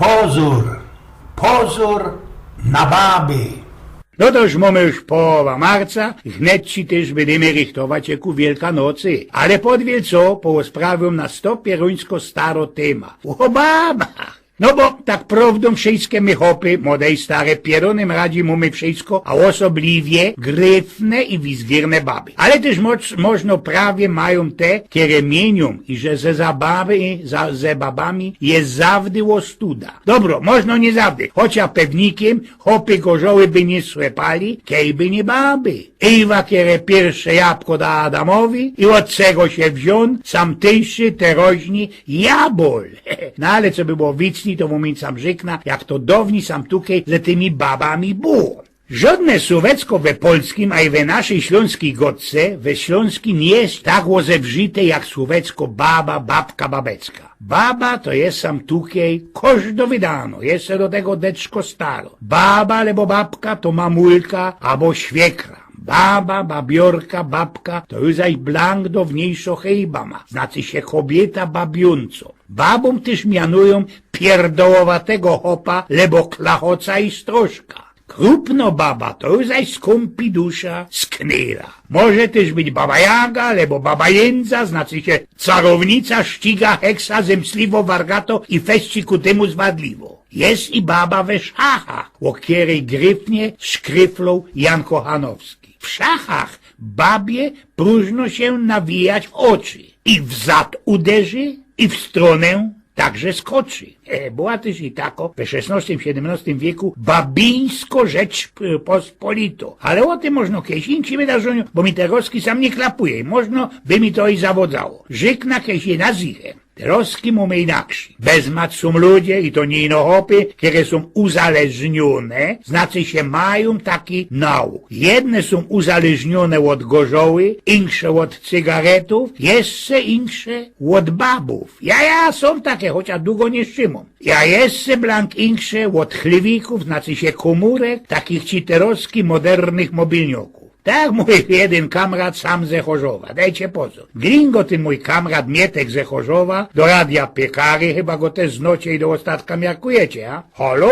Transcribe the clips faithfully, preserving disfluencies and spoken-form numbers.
Pozōr! Pozōr na baby! No to już mōmy już połowa marca, wnetczi tyż bydymy rychtować sie ku Wielkanocy. Ale podwiel co, porozprawiōm na sto pierōńsko staro tyma. Ô babach! No bo tak prowdōm wszyjske my chopy, młode i stare, pierōnym radzi mōmy wszyjsko, a ôsobliwie gryfne i wizgirne baby. Ale tyż moc-, możno prawie majōm te, kere miyniōm, iże ze, za baby, za, ze babami je zawdy ôstuda. Dobro, możno niy zawdy, chocia pewnikiym chopy gorzoły by niy słepali, kej by niy baby. Ewa, kere piyrsze jabko da Adamowi i ôd tego sie wziōn sam tyjszy, teroźni jabol. No ale co by było wicni, to mōmy sam rzykna, jak to downij sam tukej ze tymi babami było. Żodne słowecko we polskim, a i we naszyj ślōnskij godce, we ślōnskij niy je tak ôzewrzite jak słowecko baba, babka, babecka. Baba to je sam tukej kożdo wydano, jeszcze do tego deczko staro. Baba abo babka to mamulka abo świekra. Baba, babiorka, babka to już zaś blank downiyjszo chyba ma, znaczy sie kobieta babiōnco. Babōm tyż mianujōm pierdołowatego chopa, abo klachoca i stroszka. Krupno baba to już zaś skōmpi dusza, sknyra. Może tyż być baba Jaga, abo baba Jyndza, znaczy sie carownica, szciga, heksa, zemsliwo, wargato i fesci ku tymu zwadliwo. Je i baba we szachach, ô kerej gryfnie szkryfloł Jan Kochanowski. W szachach babie próżno sie nawijać w ôczy. I w zad uderzi, i w strōnã także skoczy. E, była tyż i tako we szesnostym, siedymnostym wieku babińsko Rzeczpospolito. Ale ô tym możno kejś inkszym wydarzōniu, bo mi terozki sam niy klapuje i możno by mi to i zawodzało. Rzykna kejś je na zychę. Terozki mōmy inakszyj. Bez mat sōm ludzie i to niy ino chopy, kere sōm uzależniōne, znaczy sie majōm taki nauk. Jedne sōm uzależniōne ôd gorzoły, insze ôd cygaretōw, jeszcze insze ôd babōw. Ja, ja, sōm take, chocia dugo niy strzimōm. Ja jeszcze blank insze ôd chlywików, znaczy sie kōmurek, takich ci terozki modernych mobilniokōw. Tak mōj jedyn kamrat sam ze Chorzowa, dejcie pozōr. Gringo, tyn mōj kamrat Mietek ze Chorzowa, do radia Piekary, chyba go tyż znocie i do ôstatka miarkujecie, a? Halo!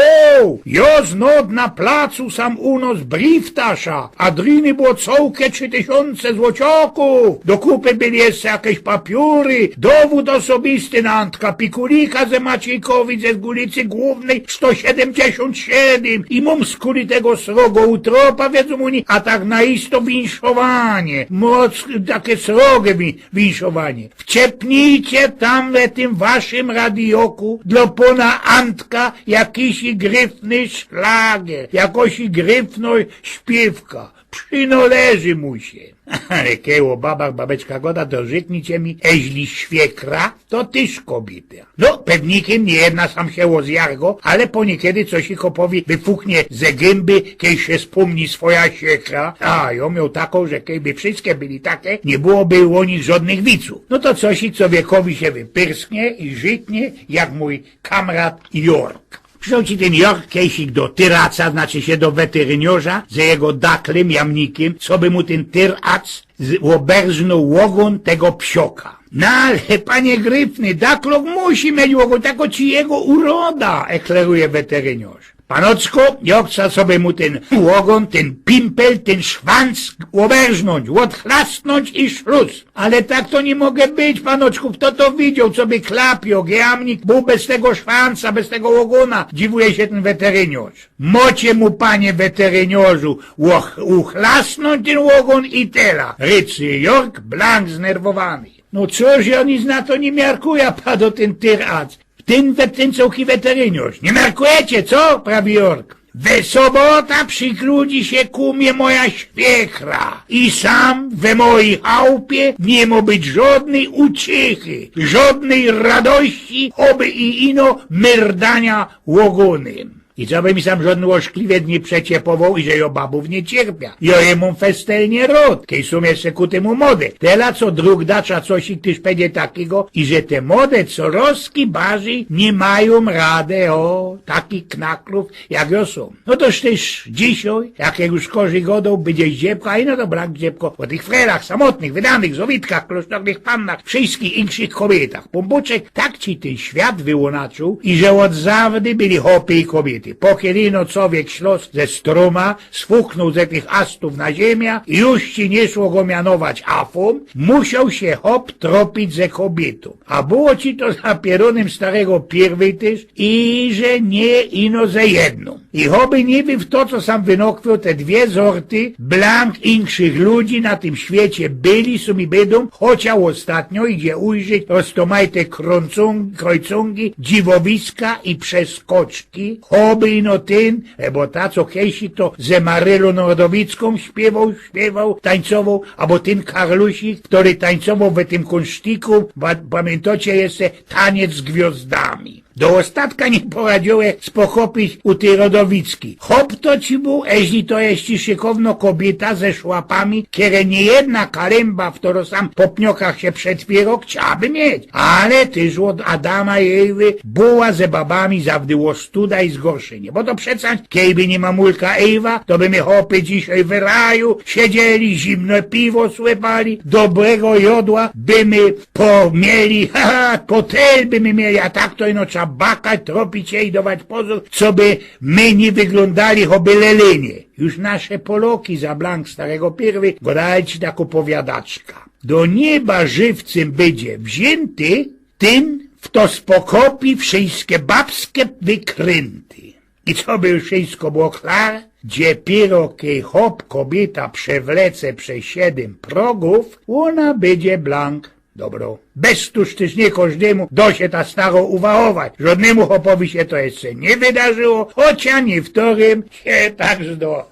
Jo znod na placu sam u nos briftasza, a driny było cołke trzi tysiōnce złociokōw. Do kupy byli jeszcze jakeś papiōry, dowōd ôsobisty na Antka Pikulika ze Maciejkowic, ze ulicy Głōwnyj sto siedymdziesiōnt siedym. I mōm skuli tego srogo u tropa, wiedzōm ôni, a tak na isto winszowanie. Moc, take srogie wi-, winszowanie. Wciepnijcie tam we tym waszym radioku dlo pōna Antka jakiś gryfny szlagier, jakoś gryfno śpiywka. Przinoleży mu sie. Ale kej ô babach babeczka goda, to rzyknijcie mi, eźli świekra, to tyż kobiyta. No, pewnikiym niy jedna sam sie ô zjargo, ale po niykedy coś i chopowi wyfuknie ze gymby, kej sie spōmni swoja siekra. A, jo mioł takōm, że kejby wszyjske byli take, niy byłoby ô nich żodnych wicōw. No to coś i czowiekowi sie wypyrsknie i rzyknie, jak mōj kamrat Jork. Prziszedł ci tyn Jork kejsik do tyraca, znaczy sie do weteryniŏrza, ze jego daklym, jamnikiym, coby mu tyn tyrac z-, ôberznōł ôgōn tego psioka. „No ale, panie gryfny, daklok musi mieć ôgōn, tako ci jego uroda”, ekleruje weteryniŏrz. „Panoczku, jo chcã sobie mu tyn ôgōn, tyn pimpel, tyn szwanc ôberznōńć, ôdchlasnōńć i szlus”. „Ale tak to niy może być, panoczku, fto to widzioł, coby klapioł, jamnik bōł bez tego szwanca, bez tego ôgōna”, dziwuje sie tyn weteryniŏrz. „Mocie mu, panie weteryniŏrzu, ôch-, uchlasnōńć tyn ôgōn i tela”, ryczy Jork, blank znerwowany. „No cōż, jo nic na to niy miarkujã”, pado tyn tyrac. W tyn we-, tyn cołki weteryniŏrz. „Niy miarkujecie, co?”, prawi Jork. „We sobota przikludzi sie ku mie moja świekra i sam we mojij chałpie niy mo być żodnyj uciychy, żodnyj radości, ôby i ino myrdaniŏ ôgōnym”. I co by mi sam żŏdyn ôszkliwiec niy przeciepowoł, iże jŏ babōw niy cierpia. Jŏ je mōm festelnie rŏd, kej sōm jeszcze ku tymu mody. Tela co drōg dacza cosik tyż pedzie takigo, iże te mody corŏzki barzij niy majōm rady ô takich knaklōw, jak jŏ sōm. No toż tyż dzisiej, jak już korzij gŏdoł, bydzie zdziebka, a ino to blank zdziebko ô tych frelach samotnych, wydanych, zowitkach, klosztornych pannach, wszyskich inkszych kobiytach. Pōnbōczek, tak ci tyn świat wyłōnacziōł, iże ôd zawdy byli chopy i kobiyty. Pokiedy ino cowiek ślŏs ze strōma sfuknōł ze tych astōw na ziymia i już ci niy szło go mianować afōm, musioł sie chop tropić ze kobiytōm. A było ci to za pierōnym starego Piyrwyj tyż, iże niy ino ze jednōm. I choby niy byw to, co sam wynokwiōł, te dwie zorty blank inkszych ludzi na tym świecie byli, sōm i bydōm, chociaż ôstatnio idzie ujrzeć roztōmajte krōncōng-, krojcōngi, dziwowiska i przeskoczki. Choby ino tyn, e, bo ta, co kejsik to ze Marylōm Nordowickiōm śpiywoł, śpiywoł, tańcowoł, abo tyn karlusik, kery tańcowoł we tym kōnsztiku, ba-, pamiyntŏcie jeszcze, taniec z gwiŏzdami. Do ôstatka niy poradziōł se spokopić u tyj Rodowickiej. Chop to ci bōł, eźli to jeszcze szykowno kobiyta ze szłapami, kere niyjedna kalymba, w kero sam po pniokach sie przetwiyro, chciałaby mieć. Ale tyż ôd Adama i Ewy była ze babami zawdy ôstuda i zgorszynie. Bo to przeca, kejby niy mamulka Ewa, to by my, chopy, dzisiej w raju siedzieli, zimne piwo słepali, dobrego jŏdła by my pomieli, ha, ha, potel by my mieli, a tak to ino trzeba bakać, tropić sie i dŏwać pozōr, coby my niy wyglōndali choby lelynie. Już nasze poloki za blank starego Piyrwyj gŏdali ci tak ôpowiadaczka. Do nieba żywcym bydzie wziynty tyn, fto spokopi wszyjske babske wykrynty. I coby już wszyjsko było klar, dziypiyro kej chop kobiyta przewlece prze siedym progōw, ôna bydzie blank dobro. Bez tōż tyż niy kożdymu dŏ sie ta staro uwahować. Żŏdnymu chopowi sie to jeszcze niy wydarzyło, chocia niyketorym sie tak zdŏ.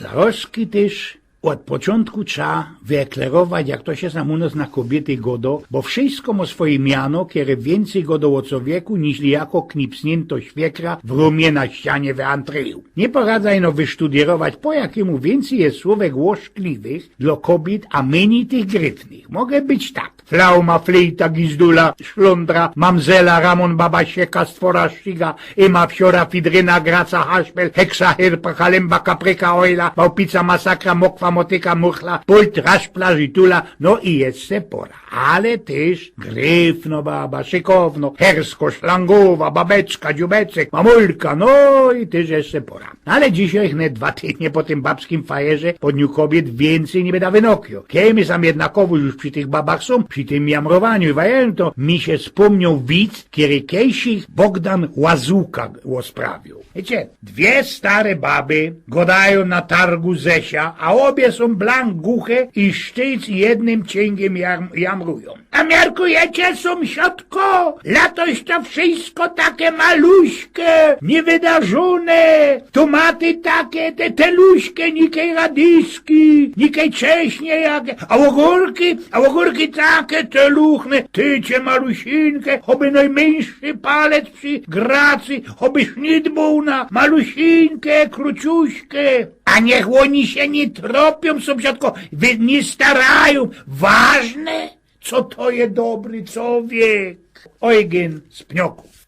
Zarŏzki tyż ôd poczōntku trzeba wyeklerować, jak to sie sam u nŏs na kobiyty gŏdŏ, bo wszyjsko mŏ swoje miano, kere wiyncyj gŏdŏ ô cowieku, niźli jako knipsniynto świekra w rōmie na ścianie we antryju. Niy poradzã ino wysztudiyrować, po jakymu wiyncyj je słowek ôszkliwych dlŏ kobiyt, a mynij tych gryfnych. Może być tak. Flauma, flyta, gizdula, szlōndra, mamzela, ramōn, baba, sieka, stwora, sztiga, ima, wsiora, fidryna, graca, haszpel, heksa, herpa, kalymba, kapryka, ôjla, małpica, masakra, mokwa, motyka, muchla, pult, raszpla, żitula, no i jeszcze pora. Ale tyż gryfno baba, szykowno, hersko, szlangowa, babeczka, dziubeczek, mamulka, no i tyż jeszcze pora. Ale dzisiej, wnet dwa tydnie po tym babskim fajerze, po dniu kobiet, wiyncyj niy bydã wynokwiōł. Kej my sam jednakowo już przi tych babach sōm, przi tym jamrowaniu i wajerniu, to mi sie spōmnioł wic, kery kejsik Bogdan Łazuka ôsprawiōł. Wiycie, dwie stare baby gŏdajōm na targu ze sia, a ôbie sōm blank guche i sztyjc jednym ciyngiym jam-, jamrujōm. A miarkujecie, sōmsiadko, latoś to wszyjsko take maluśke, niywydarzōne, tomaty take, te teluśke, nikej radyjski, nikej cześnie jake, a ôgōrki, a ôgōrki take teluchne, tycie malusinke, choby nojmyńszy palec przi gracy, choby sznit bōł na malusinke, kruciuśke. A niych ôni sie niy tropiōm, sōmsiadko, wy-, niy starajōm. Ważne, co to je dobry cowiek. Ojgyn z Pniokōw.